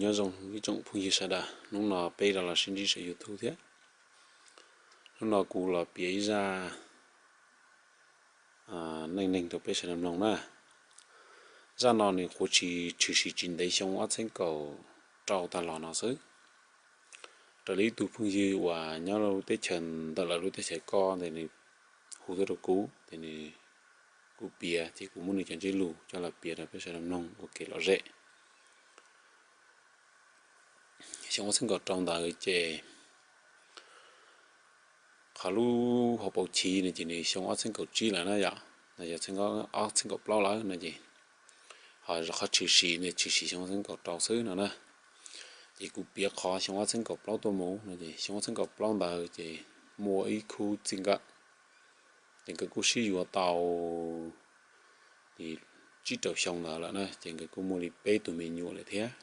Nyob zoo ib tsoom phooj ywg sawv daws, hnub no peb rov los sib ntsib saum YouTube thiab. Hnub no kuv los piav ib zaj neej neeg rau peb sawv daws mloog na. Zaj no nws kuj tshwm sim tsis ntev xyoo ob txhiab kaum rau tag los no xwb. Raws li ib tug phooj ywg uas nyob lub teb chaws ntawm lawv lub teb chaws ko ntawd nws hu tuaj rau kuv ces nws, kuv piav ces kuv muab nws cov ntsiab lus coj los piav rau peb sawv daws mloog ua kev lom zem. Xyoo ob txhiab kaum rau ntawd ces qhov lub hauv paus chiv no ces nws xyoo ob txhiab kaum tsib lawm na yom, no yog ob txhiab kaum plaub lawm no ces, ho qhov tshwm sim no tshwm sim xyoo ob txhiab kaum rau xwb no na. Ces kuv piav qhov xyoo ob txhiab kaum plaub tuaj mus no ces xyoo ob txhiab kaum plaub ntawd ces muaj ib khub txij nkawm, ces nkawd kuj sib yuav tau li tsib rau xyoo ntawd lawm na, ces nkawd kuj muaj li peb tug me nyuam lawm thiab.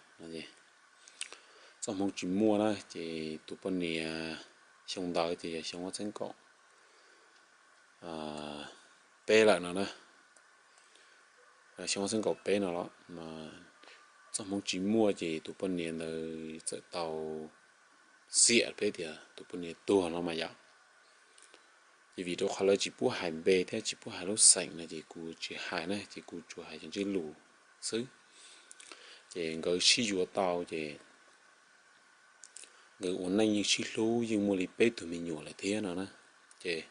Txoj hmoov tsis muaj na ces tus poj niam xyoo ntawd ces yog xyoo ob txhiab kaum peb lawm no na. Xyoo ob txhiab kaum peb no los txoj hmoov tsis muaj ces tus poj niam ntawd txawm tau xiam peb tias tus poj niam tuag no mas yom. Ces vim rau qhov lawv tsis pub hais npe thiab tsis pub hais lub xeem no ces kuv tsis hais na, ces kuv tsuas hais cov ntsiab lus xwb. Ces nkawd sib yuav tau ces nkawd ua neej yeej sib hlub yeej muaj li peb tug me nyuam lawm thiab no na. Ces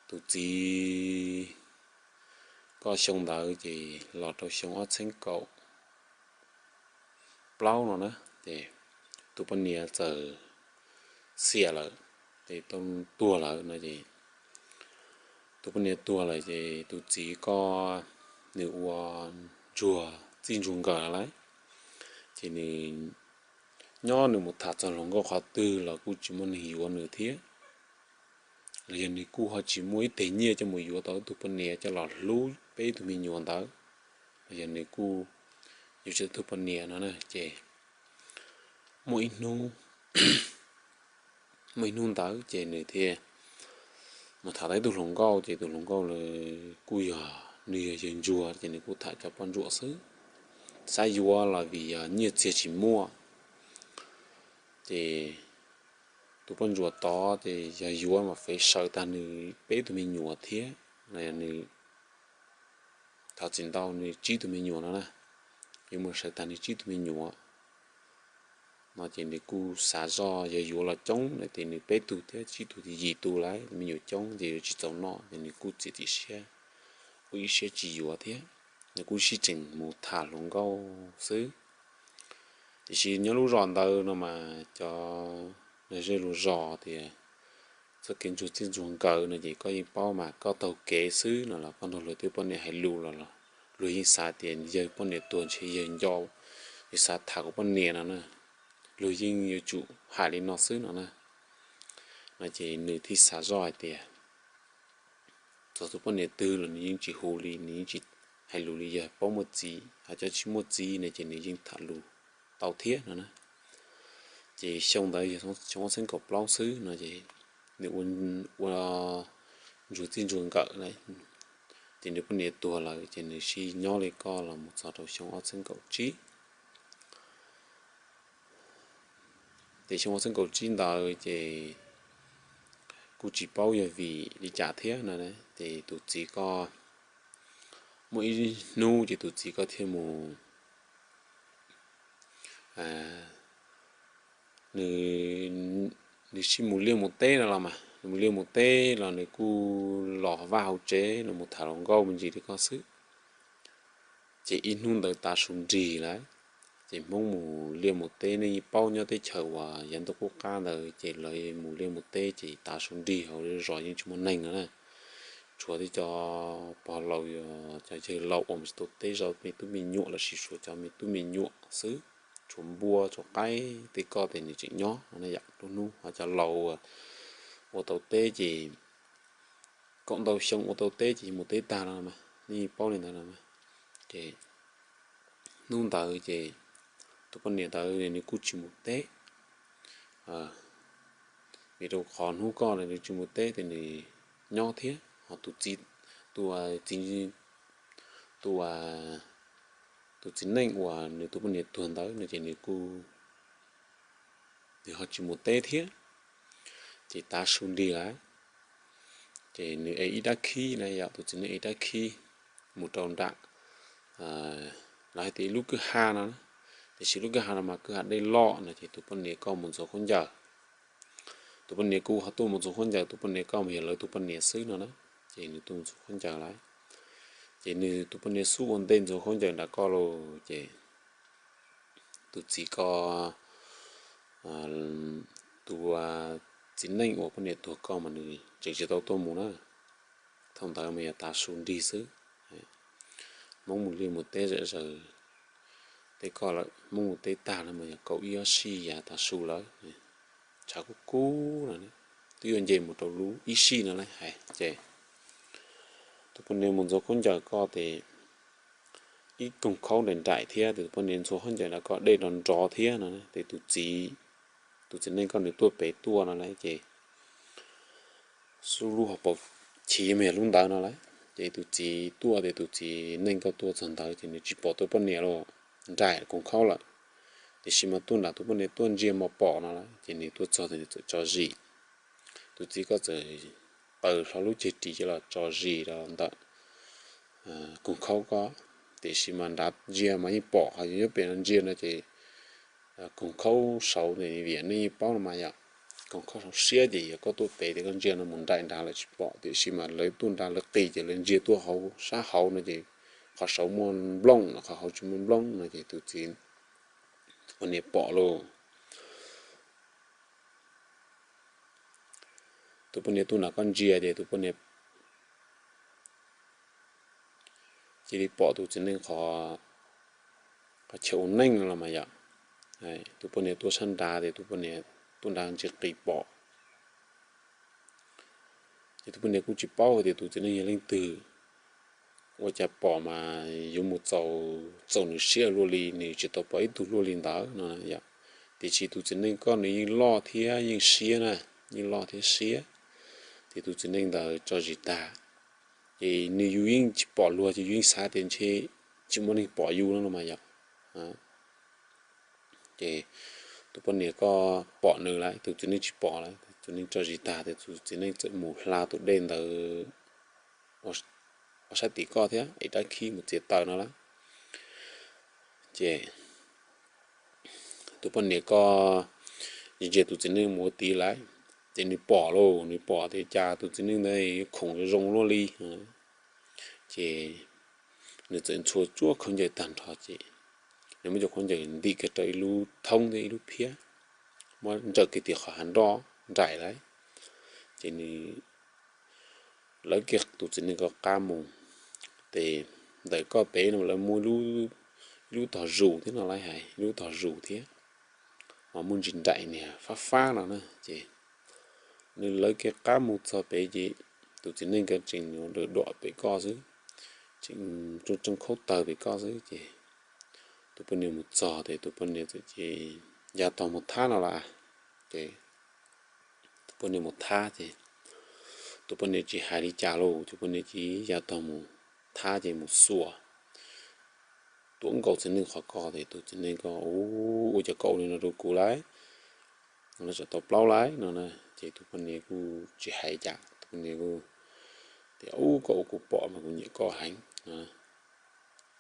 tus txiv ko xyoo ntawd ces los rau xyoo ob txhiab kaum plaub no na, ces tus poj niam txawm xiam lawm, ces tau tuag lawm no ces tus poj niam tuag lawm ces tus txiv ko nws ua ntsuag txij ntsuag nkawm lawm, ces nws nyob nws mus tham txog hluas nkauj qhov twg los kuj tsis muaj neeg yuav nws thiab. Los yog nws kuj ho tsis muaj ib teg nyiaj coj mus yuav tau ib tug poj niam coj los hlub peb tug me nyuam ntawd, los yog nws kuj yuav tsis tau ib tug poj niam no na. Ces muaj ib hnub, muaj ib hnub ntawd ces nws thiaj mus tham tau ib tug hluas nkauj, ces tus hluas nkauj kuj yog, nws yog yawg ntsuag ces nws kuj tham cov poj ntsuam xwb, xav yuav los vim yog nyiaj txiag tsis muaj. Ces tus poj ntsuam tod ces yog yuav mas feem sawv tag nws peb tug me nyuam thiab, los yog nws thov txim ntau nws tsib tug me nyuam no na, yuav mus sawv tag nws tsib tug me nyuam no ces nws kuj xav zoj yog yuav los coob na ces nws peb tug thiab tsib tug yim tus lawm, me nyuam coob ces yuav tsis txaus noj ces nws kuj txiav txim siab, kuj ib siab tsis yuav thiab. Nws kuj sib tseem mus tham hluas nkauj xwb. Tiam sis nyob lub zos ntawd no mas cov zej lus zos tias txoj kev ntsuag txij ntsuag nkawm no ces koj yeej paub mas, koj taug kev xwb no los koj nrog luag tej poj niam hais lus los luag yeej xav tias yawg poj niam tuag ntshe yawg nco, yawg xav tham kuv poj niam no na, luag yeej yuav tsum hais li no xwb no na. No ces nws thiaj xav zoj hais tias txog tus poj niam twg los nws yeej tsis hu li, nws yeej tsis hais lus li, yog paub muaj txiv, hos cov tsis muaj txiv no ces nws yeej tham lus tau thiab no na. Ces xyoo ntawd yog xyoo ob txhiab kaum plaub xwb no ces nws ua ntsuag txij ntsuag nkawm lawm, ces nws poj niam tuag lawm ces nws sib nyob li ko los mus txog rau xyoo ob txhiab kaum tsib. Ces xyoo ob txhiab kaum tsib ntawd ces kuj tsis paub yog vim li cas thiab no, ces tus txiv ko muaj ib hnub ces tus txiv ko thiaj mus, nws, nws sib mus liaj mus teb no los mas, nws mus liaj mus teb los nws kuj los vaj hauv tsev los mus tham hluas nkauj me ntsis li ko xwb. Ces ib hnub ntawd tav su nrig lawm, ces Hmoob mus liaj mus teb nej yeej paub nyob teb chaws uas yav ntuj qub qab ntawd ces lawv mus liaj mus teb ces tav su nrig hauv zos yeej tsis muaj neeg no na. Tshuav tej cov pog laus, cov yawg laus uas mus tsis tau teb zov me tub me nyuam lossis tshuav cov me tub me nyuam xwb, tshuav npua tshuav qaib tej ko ces nws tseem nyob no yom. Lub hnub ho cov laus ua tau teb ces kaum ntau xyoo ua tau teb ces mus teb tag los mas, nej yeej paub li ntawd los mas. Ces hnub ntawd ces tus poj niam ntawd nws kuj tsis mus teb, vim rau qhov hnub ko nws tsis mus teb ces nws nyob thiab. Ho tus txiv, tus txiv, tus tus txiv neej uas nws tus poj niam tuag ntawd no ces nws kuj, nws ho tsis mus teb thiab, ces tav su nrig lawm, ces nws ev ib rab khib na, yog tus txiv neej ev rab khib mus rau nram, lawv hais tias ib lub kwj ha no, tiam sis lub kwj ha no mas kwj ha dej loj no ces tus poj niam kuj mus ntxuav khaub ncaws. Tus poj niam kuj ho tuaj mus ntxuav khaub ncaws, tus poj niam kuj mus yog lawv tus poj niam xwb no na, ces nws tuaj mus ntxuav khaub ncaws lawm. Ces nws tus poj niam xub ua ntej ntxuav khaub ncaws nram koj los ces tus txiv ko, tus txiv neej uas poj niam tuag ko mas nws tseem tsis tau tuaj mus na. Thaum ntawd mas yog tav su nrig xwb, Hmoob mus liaj mus teb zom zaws, tej ko lawm Hmoob mus teb tag no mas yog kaum ib ob sij yav tav su lawm, tshav kub kub no, twb yuav nce mus rau lub ib sij no lawm hais ces tus poj niam mus ntxuav khaub ncaws ko ces ib koog khaub nraim nraim thiab, tus poj niam ntxuav khaub ncaws nram ko dej nrov nrov thiab no ces tus txiv, tus txiv neej ko nws tuaj pem tuaj no lawm ces xub lub hauv paus chiv mas yog lub ntawd no lawm ces tus txiv tuaj ces tus txiv neej ko tuaj txog ntawd ces nws tsis pom tus poj niam los, nraim koog khaub lawm, tiam sis mas tuaj nram tus poj niam tuaj ntsia mas pom no lawm ces nws tuaj txog ces nws txawm tso zis. Tus txiv ko txawm taws hlo lub ceg ris coj los tso zis rau ntawm koog khaub ko, tiam sis mas nrad ntsia mas yeej pom, ho yus nyob pem no ntsia no ces koog khaub saud, vim nej yeej paub no mas yog koog khaub saud siab ces yog koj tuaj pem ces koj ntsia no mus nraim nrad lawm tsis pom, tiam sis mas lawv tuaj nrad lawv qis ces lawv ntsia tuaj hauv sab hauv no ces qhov saud muaj nplooj no qhov hauv tsis muaj nplooj no ces tus txiv, tus poj niam pom lauj. Tus poj niam tuaj nram koj ntsia ces tus poj niam cia li pom tus txiv neej qhov, qhov chaw ua neej no los mas yom. Tus poj niam tuaj sab nrad ces tus poj niam tuaj nrad ntsia qis pom. Ces tus poj niam kuj tsis paub hais tias tus txiv neej yog leej twg, ua cas pom mas yuav mus txaus, txaus nws siab luaj li, nws tsis tau pom ib tug luaj li ntawd no yom. Tiam sis tus txiv neej ko nws yeej loj thiab yeej siab na, yeej loj thiab siab. Ces tus txiv neej ntawd tso zis tag, ces nws yus yeej tsis pom luag ces yus yeej xav tias ntshe tsis muaj neeg pom yus no los mas yom. Ces tus poj niam ko pom nws lawm, tus txiv neej tsis pom lawm, tus txiv neej tso zis tag ces tus txiv neej txawm mus hla tus dej ntawd ua sab tim ko thiab ev rab khib mus txiav taws no lawm. Ces tus poj niam ko ntsia tus txiv neej mus ua tid lawm, ces nws pom lauj, nws pom tias cas tus txiv neej ntawd khoom zoo luaj li. Ces nws txawm ntxhua tsuab khaub ncaws tag nrho ces nws muab cov khaub ncaws ntim kiag rau ib lub thoob thiab ib lub phiab, muab ntsawm kiag tim qhov hav nroj nraim lawm. Ces nws lawv kiag tus txiv neej ko qab mus. Ces ntawm koj pem no lawv muaj ib lub tog zus thiab no lawv hais, ib lub tog zus thiab, mas muaj ntsis nraim niag fab fab no na. Ces nws lawv kiag qab mus txog pem ces tus txiv neej ko tseem yuav duam pem koj xwb, tseem tseem khaub tawg pem koj xwb ces tus poj niam mus txog ces tus poj niam txawm ces ya tog mus thab no lawm. Ces tus poj niam mus thab ces tus poj niam tsis hais li cas lauj, tus poj niam ces ya tog mus thab ces mus xuas tuav nkaus txiv neej qhov ko ces tus txiv neej ko, Ua cas koj ua li no rau kuv lauj? Ua no tsam tau plaub lauj no na. Ces tus poj niam kuj tsis hais cas, tus poj niam kuj tias, Ub, koj ua kuv pom mas kuv nyiam koj heev.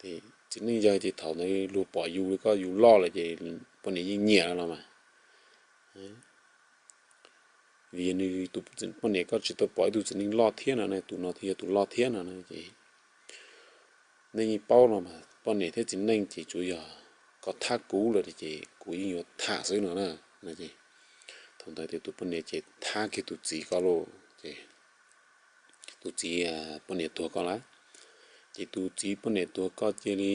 Ces txiv neej yawg ces thaum ntawd luag pom yus li koj yus loj lawm ces poj niam yeej nyiam los mas. Vim nws tus poj niam ko tsis tau pom ib tug txiv neej loj thiab no ne, tus no thiaj yog tus loj thiab no na. Ces nej yeej paub no mas poj niam thiab txiv neej ces tsuas yog koj thab kuv lawm ces kuv yeej yuav tham xwb no na. Thaum ntawd ces tus poj niam ces thab kiag tus txiv ko lauj, ces tus txiv poj niam tuag ko lawm. Ces tus txiv poj niam tuag ko cia li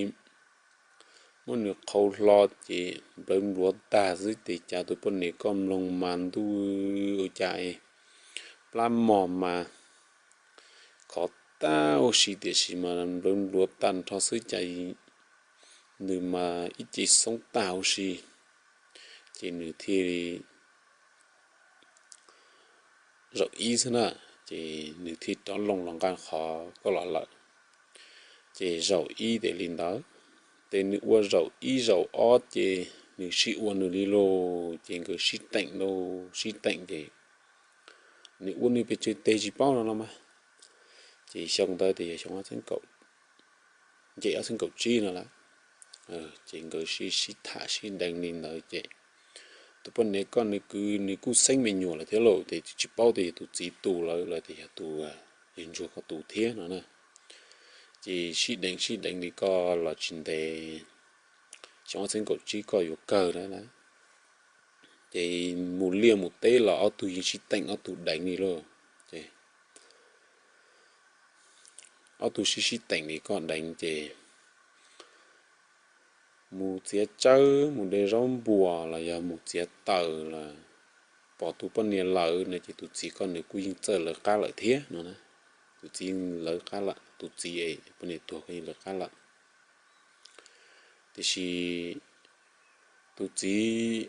muab nws qhau hlo ces nplawv npluav tag xwb ces cas tus poj niam ko mloog mas ntuj ua cas plab mog mas khov tag huv si tiam sis mas nplawv npluav tag nrho xwb cas nws mas ib ce xoob tag huv si. Ces nws thiaj li zaum ib xwb na, ces nws thiaj rov loo los nqa qhov ko los lawm. Ces zaum ib tiam li ntawd, Ces nws ua zaum ib zaum ob ces nws sib ua nws li los ces nkawd sib teem lauj, sib teem ces nws ua nws pes tsawg teg tsis paub no no mas. Ces xyoo ntawd ces yog xyoo ob txhiab kaum, nce ob txhiab kaum tsib no lawm. Ces nkawd sib sib tham sib deev li ntawd ces tus poj niam koj nws kwv nws kuj xeeb me nyuam lawm thiab lauj, ces tsis paub tias yog tus txiv tus lawm los tias yog tus, yog ntsuag koj tus thiab no na. Ces sib deev sib deev li koj los tsis ntev, xyoo ob txhiab kaum tsib koj yuav kawg lawm na. Ces mus liaj mus teb los ob tug yeej sib teem ob tug deev li lauj. Ces ob tug sib sib teem li koj deev ces mus txiav tsawb mus de zaub npuas los yog mus txiav taws los pom tus poj niam lawm no ces tus txiv koj nws kuj yeej txawj lawv qab lawm thiab no na. Tus txiv yeej lawv qab lawm, tus txiv es poj niam tuag koj yeej lawv qab lawm. Tiam sis tus txiv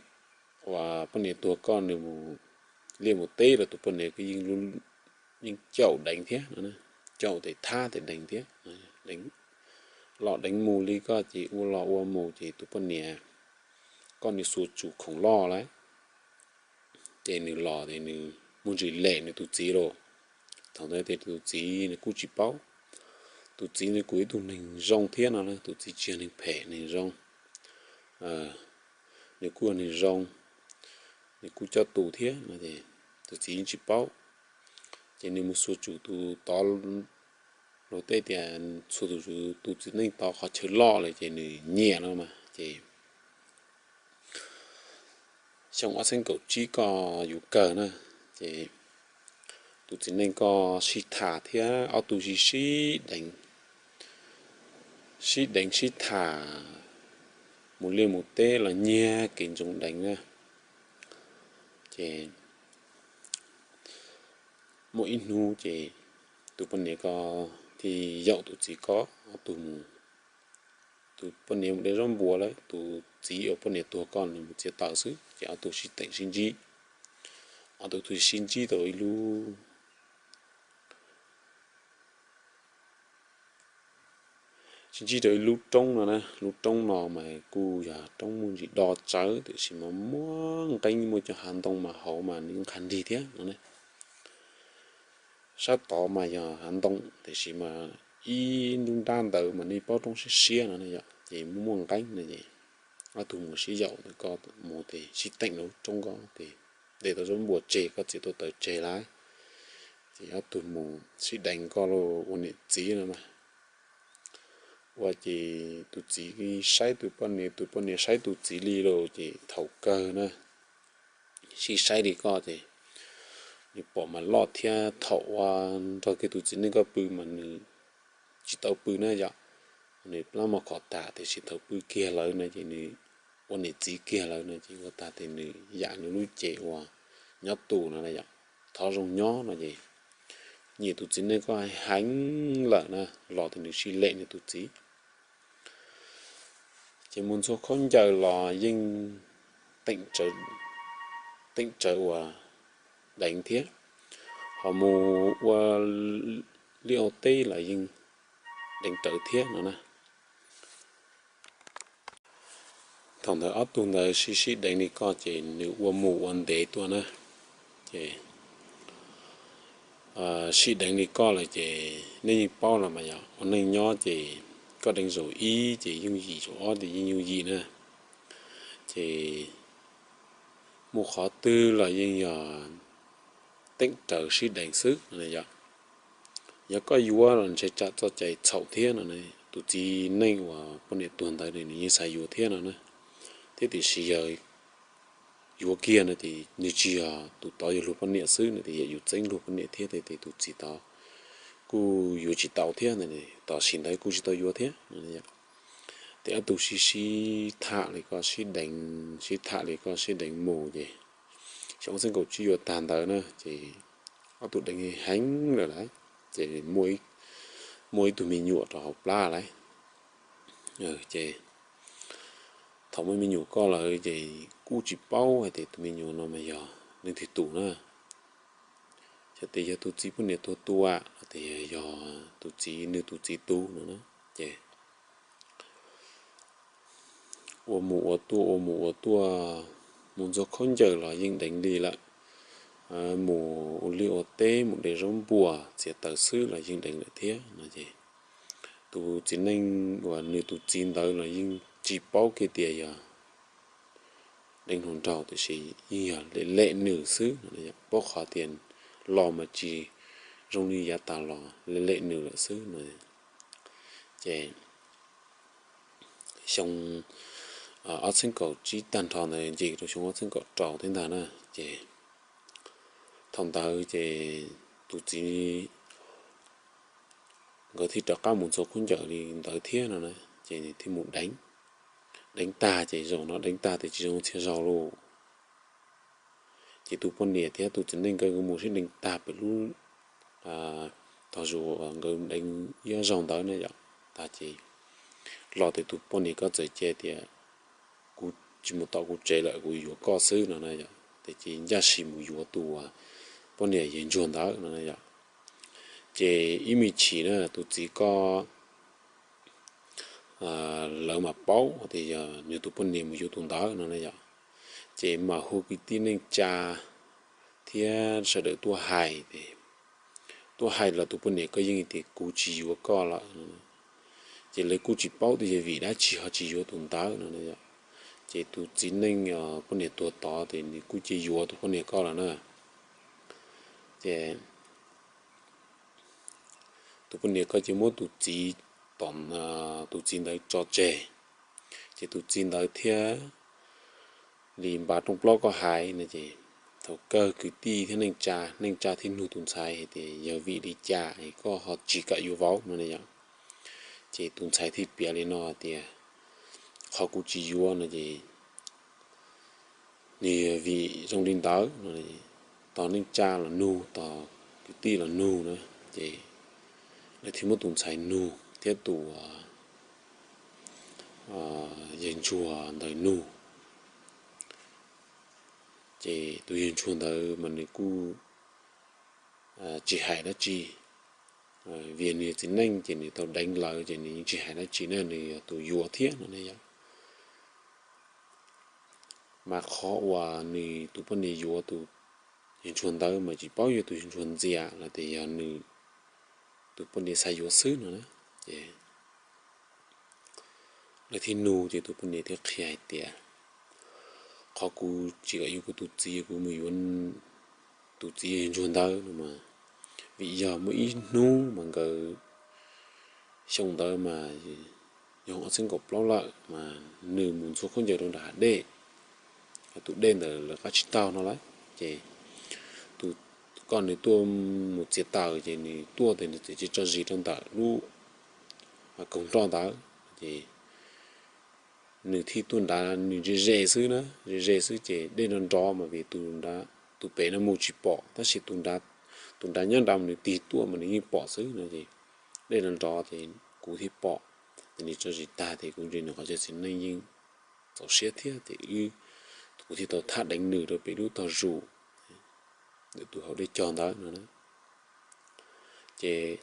uas poj niam tuag koj nws mus liaj mus teb los tus poj niam koj yeej caum deev thiab no, caum tes thab tes deev thiab. Los deev mus li koj ces ua los ua mus ces tus poj niam koj nws xuas tsum khoom loj lawm. Ces nws los ces nws muaj ntsis lem nws tus txiv lauj. Thaum ntawd ces tus txiv nws kuj tsis paub. Tus txiv nws kuj ib tug neeg zoo thiab no na, tus txiv tsis yog neeg phem neeg zoo. Nws kuj yog neeg zoo, nws kuj coj tus thiab no es tus txiv yeej tsis paub. Ces nws mus xuas tsum tus tod, luag tej tias xuas tus, tus txiv neej tod qhov chaw loj lawm ces nws nyiam no mas ces xyoo ob txhiab kaum tsib koj yuav kawg na. Ces tus txiv neej koj sib tham thiab ob tug sib sib deev, sib deev sib tham mus liaj mus teb los nyiag kev ntsoov deev na. Ces muaj ib hnub ces tus poj niam koj thiaj yaum tus txiv koj, ob tug mus, tus poj niam mus de zaub npuas lawm, tus txiv uas poj niam tuag koj nws mus txiav taws xwb ces ob tug sib teem sib ntsib. Ob tug thiaj sib ntsib tau ib lub, sib ntsib rau ib lub roob no na, lub roob no mas kuj yog roob muaj ntsis do tsawv tiam sis mas muaj nqeeb, muaj cov hav ntoo mas hauv mas nws nqhis nrig thiab no ne. Sab tod mas yog hav ntoo tiam sis mas ib nruab nrab ntawd mas nej paub roob siab siab no yom, ces muaj muaj nqeeb no es ob tug mus sib yaum, koj mus ces sib teem rau lub roob ko ces de tau zaub npuas tseg, koj txiav tau taws tseg lawm, ces ob tug mus sib deev koj los ua niam txiv no mas. Ua ces tus txiv saib tus poj niam, tus poj niam saib tus txiv li los ces thaum kawg na, sib saib li koj ces nws pom mas loj thiab thaum uas nrog kiag tus txiv neej koj pw mas nws tsis tau pw na yom, nws plab mos khov tag tiam sis thaum pw kiag lawm no ces nws ua niam txiv kiag lawm no ces ua tag ces nws yam nws lub cev uas nyob tus no na yom, thov zoo nyob no ces nyiam tus txiv neej koj heev lawm na, los ces nws sib lem nws tus txiv. Ces mus ntxhua khaub ncaws los yeej teem tsawv uas deev thiab, ho mus ua liaj ua teb los yeej deev rawv thiab no na. Thaum ntawd ob tug ntawd sib sib deev li koj ces nws ua mus ua ntev tuaj na. Ces sib deev li koj lawm ces nej yeej paub los mas yog ua neej nyob ces koj deev zaum ib ces yooj yim, zaum ob ces yeej yooj yim na. Ces mus qhov twg los yeej yog teem rawv sib deev xwb no yom. Yog koj yuav los ntshe tsam txoj cai txhaum thiab no, tus txiv neej uas poj niam tuag ntawd nws yeej xav yuav thiab no na. Thiab tiam sis yog yuav kiag no ces nws tsis yog tus tod yuav luag poj niam xwb no ces yog yuav txeeb luag poj niam thiab ces tus txiv tod kuj yuav tsis tau thiab, tam sim ntawd kuj tsis tau yuav thiab. Ces ob tug sib sib tham li koj sib deev, sib tham li koj sib deev mus ces xyoo ob txhiab kaum tsib yuav tag ntawd na ces ob tug deev heev lawm lawm ces muaj ib tug me nyuam rau hauv plab lawm. Ces thaum muaj me nyuam koj lawm ces kuj tsis paub hais tias tus me nyuam no mas yog leej twg tus na, xyov tias yog tus txiv poj niam tuag tus los tias yog tus txiv, nws tus txiv tus no na. Ces ua mus ua tuaj ua mus ua tuaj, mus ntxuag khaub ncaws los yeej deev li lawm, mus ua liaj ua teb mus de zaub npuas txiav taws xwb los yeej deev lawm thiab no es tus txiv neej uas nws tus txiv ntawd los yeej tsis paub kiag tias yog deev hluas nraug tiam sis yeej yog lem lem nws xwb, paub qhov tias los mas tsis zoo li yav tas los lem lem nws lawm xwb no. Ces xyoo ob txheeb kaum tsib tag nrho ntawd nce rau xyoo ob txheeb kaum rau thiab ntag na. Ces thaum ntawd ces tus txiv nkawd thiaj rov qab mus ntxuag khaub ncaws li ntawd thiab no na, ces thiaj mus deev. Deev tag ces zaum no deev tag tias tsis zoo txhia zaus lauj. Ces tus poj niam thiab tus txiv neej nkawd mus sib deev tag pem lub tog zus nkawd deev ib zaug ntawd na yom, tag ces los tias tus poj niam koj txawm cia tias kuv tsis mus tom kuv tsev lawm kuv yuav koj xwb no na yom, ces ncaj sis mus yuav tus poj niam yawg ntsuag ntawd no na yom. Ces ib me chim na tus txiv koj lawv mam paub tias yog nws tus poj niam mus yuav tus ntawd no na yom. Ces mam hu kwv tij neej tsa thiab sawv daws tuaj hais, tuaj hais los tus poj niam koj yeej tias kuv tsis yuav koj lawm. Ces lawv kuj tsis paub tias yog vim dab tsi ho tsis yuav tus ntawd no. Ces tus txiv neej poj niam tuag tod ces nws kuj cia yuav tus poj niam koj lawm na. Ces tus poj niam koj cia muab tus txiv tom, tus txiv ntawd tso tseg. Ces tus txiv ntawd thiaj li npaj rooj plaub koj hais no ces thaum kawg kwv tij thiab neej tsa, neej tsa thiaj nug tus ntxhais hais tias yog vim li cas es koj ho tsis kam yuav vauv no ne yom. Ces tus ntxhais thiaj piav li no tias qhov kuv tsis yuav no ces nws vim zoo li ntawd no, tos neej tsa los nug, tos kwv tij los nug na, ces lawv thiaj muab tus ntxhais nug thiab tus yawg ntsuag ntawd nug. Ces tus yawg ntsuag ntawd mas nws kuj tsis hais dab tsi, vim nws txiv neej ces nws tau deev lawm ces nws yeej tsis hais dab tsi na, nws yog tus yuav thiab no ne yom. Mas qhov uas nws tus poj niam yuav tus yawg ntsuag ntawd mas tsis paub yog tus yawg ntsuag ntxias los tias yog nws tus poj niam xav yuav xwb no na. Ces lawv thiaj nug ces tus poj niam thiaj qhia hais tias qhov kuv tsis kam yuav kuv tus txiv, kuv mus yuav tus txiv yawg ntsuag ntawd no mas vim yog muaj ib hnub mas nkawd, xyoo ntawd mas yog ob txhiab kaum plaub lawm mas nws mus ntxhua khaub ncaws rau nram hav dej, tus dej ntawd lawv qab tsis taug no lawm ces tus, koj nws tuaj mus txiav taws ces nws tuaj ces nws txawm cia tso zis rau ntawm lub koog nroj ntawd ces nws thiaj tuaj nrad, nws ze ze xwb na, ze ze xwb ces dej nrov nrov mas vim tus pem no mus tsis pom tab sis tus nrad nyob nrad mas nws tig tuaj mas nws yeej pom xwb no ces dej nrov nrov ces kuv thiaj pom, ces nws tso zis tag ces kuv ntsia nws qhov chaw txiv neej yeej txaus siab thiab ces wb, kuv thiaj tau thaj deev nws rau pem lub tog zus ntawm tus hauv dej cog ntawd no. Ces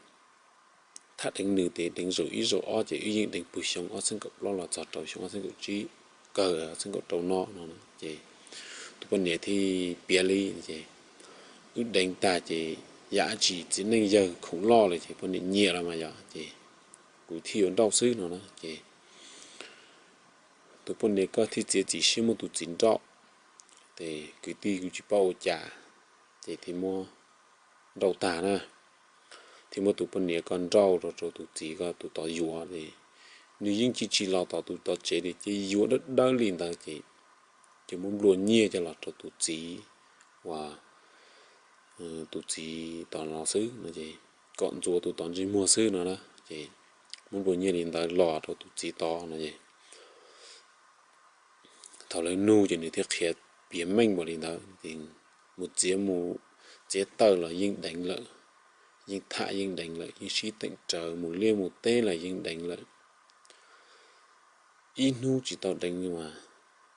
thaj deev nws ces deev zaum ib zaum ob ces wb yeej deev puag xyoo ob txhiab kaum plaub los txog rau xyoo ob txhiab kaum tsib, kawg ob txhiab kaum rau no no ces tus poj niam thiaj piav li ces wb deev tag ces yam tsis txiv neej yawg khoom loj lawm ces poj niam nyiam los mas yog ces kuv thiaj yuav nrauj xwb no na ces tus poj niam koj thiaj txiav txim siab muab tus txiv nrauj. Ces kwv tij kuj tsis paub ua cas, ces thiaj muab nrauj tag na, thiaj muab tus poj niam koj nrauj rau rau tus txiv koj tus tod yuav ces nws yeej tsis tsis los tom tus tod tsev li ces yuav dawb dawb li ntawd ces, ces muab nplua nyiaj coj los rau tus txiv uas tus txiv tod los xwb no es kom ntxuav tus tod ntsej muag xwb no na ces muab nplua nyiaj li ntawd los rau tus txiv tod no es thaum lawv nug ces nws thiaj qhia piav meej npaum li ntawd ces mus txiav mus txiav taws los yeej deev lawm, yeej tham yeej deev lawm, yeej sib teem raws mus liaj mus teb los yeej deev lawm. Ib hnub tsis tau deev mas,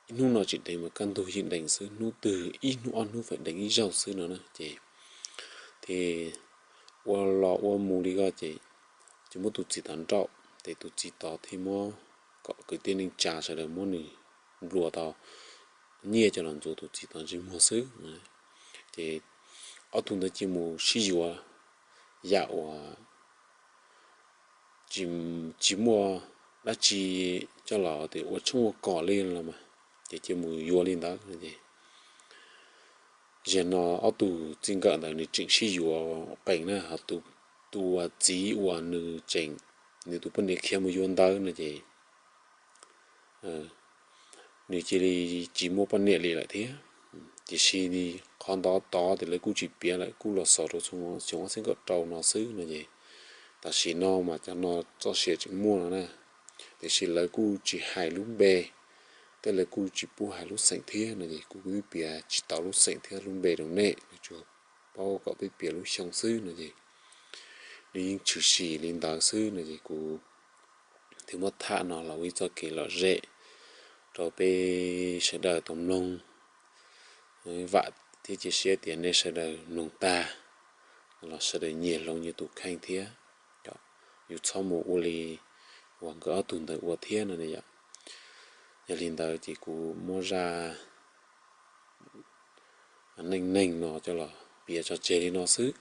ib hnub no tsis deev mas kaj ntug yeej deev xwb, hnub twg ib hnub ob hnub feem deev ib zaug xwb no na ces, ces ua los ua mus li ko ces, ces muab tus txiv tod nrauj ces tus txiv tod thiaj muab kom kwv tij neej tsa sawv daws muab nws nplua tau nyiaj coj los ntxuav tus txiv tod ntsej muag xwb. Ces ob tug ntawd cia mus sib yuav yam uas tsis muaj dab tsi coj los tias ua tshoob ua kos li los mas, ces cia mus yuav li ntawd no ces, zaum no ob tug txij nkawm ntawd nws tseem sib yuav qees na, ho tus txiv uas nws tseem, nws tus poj niam khiav mus yuav ntawd no ces nws cia li tsis muaj poj niam li lawm thiab. Tiam sis qhov ntawd tod ces lawv kuj tsis piav lawm, kuj los xaus rau xyoo ob txhiab kaum rau no xwb no ces, tam sim no mas cov no txoj sia tseem muaj no na, tiam sis lawv kuj tsis hais lub npe, thiab lawv kuj tsis pub hais lub xeem thiab no ces kuv kuj piav tsis tau lub xeem thiab lub npe rau nej, tsuas paub kom peb piav lub xyoo xwb no ces, nws yeej tshwm sim li ntawd xwb no ces kuv thiaj muab tham no los ua ib txoj kev lom zem rau peb sawv daws tau mloog. Vam thiab cia siab tias nej sawv daws mloog tag los sawv daws nyiam hloov yus tus kheej thiab, yus txhob mus ua li uas nkawd ob tug ntawd ua thiab no yom. Yog li ntawd ces kuv muab zaj neej neeg no coj los piav tso tseg li no xwb,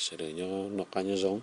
sawv daws nyob noj qab nyob zoo.